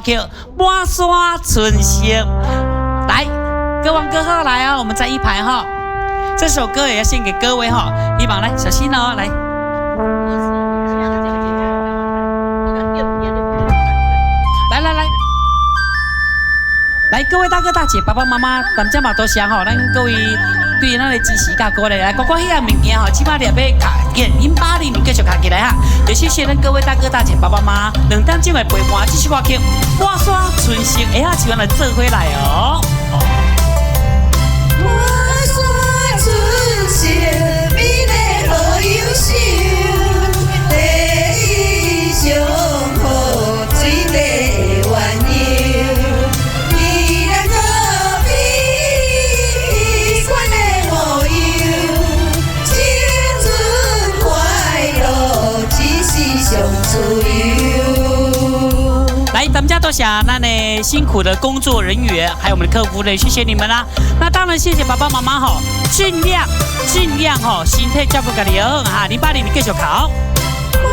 歌曲《滿山春色》。來，歌王歌后來哦，我們在一排哈。這首歌也要獻給各位哈，希望來小心哦，來。來來來，來各位大哥大姐、爸爸媽媽，大家嘛多謝吼，咱各位對咱的支持佮鼓勵來，歌歌彼個物件吼，這擺你欲卡080繼續卡起來哈，也謝謝咱各位大哥大姐、爸爸媽媽2點鐘的陪伴，這首歌曲《滿山春色》會曉唱來做伙來哦。滿山春色，美麗好優秀，第一上好水麗的鸳鸯，你來可比款的模樣，青春快樂只是上自由。來，咱們家多謝咱的辛苦的工作人員，還有我們的客服呢，謝謝你們啦。那當然謝謝爸爸媽媽吼，盡量盡量吼，身體照顧家己好哈。080你繼續考。滿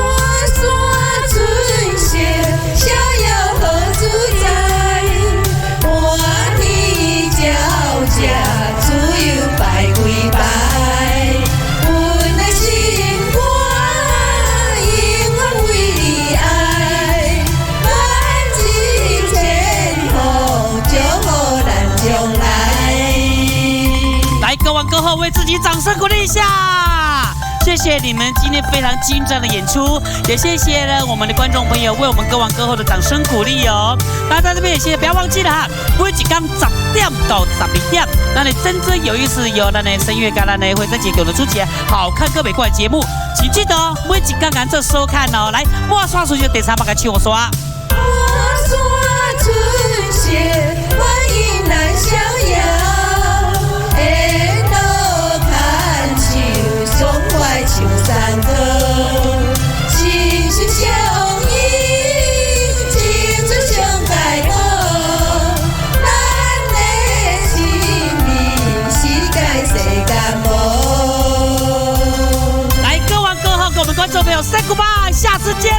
山春色，逍遙好自在，滿天鳥隻自由擺幾擺，阮的心肝永遠為你愛，萬紫千紅，祝福咱將來。來，歌王歌后為自己掌聲鼓勵一下。謝謝你們今天非常精湛的演出，也謝謝呢我們的觀眾朋友為我們歌王歌后的掌聲鼓勵哦。那在這邊也謝謝，不要忘記了哈，每一天10點到12點，咱的真正有意思由咱的聲樂佮咱的惠珍姐共同主持，好看歌美怪節目，請記得哦，每一天按這收看哦。來，滿山春色第三擺共唱煞。滿山春色，歡迎咱逍遙，緣路牽手，爽快唱山歌，心心相印，青春上蓋好，咱的生命世界世間無。來，歌王歌后，跟我們觀眾朋友 say goodbye，下次見嘍。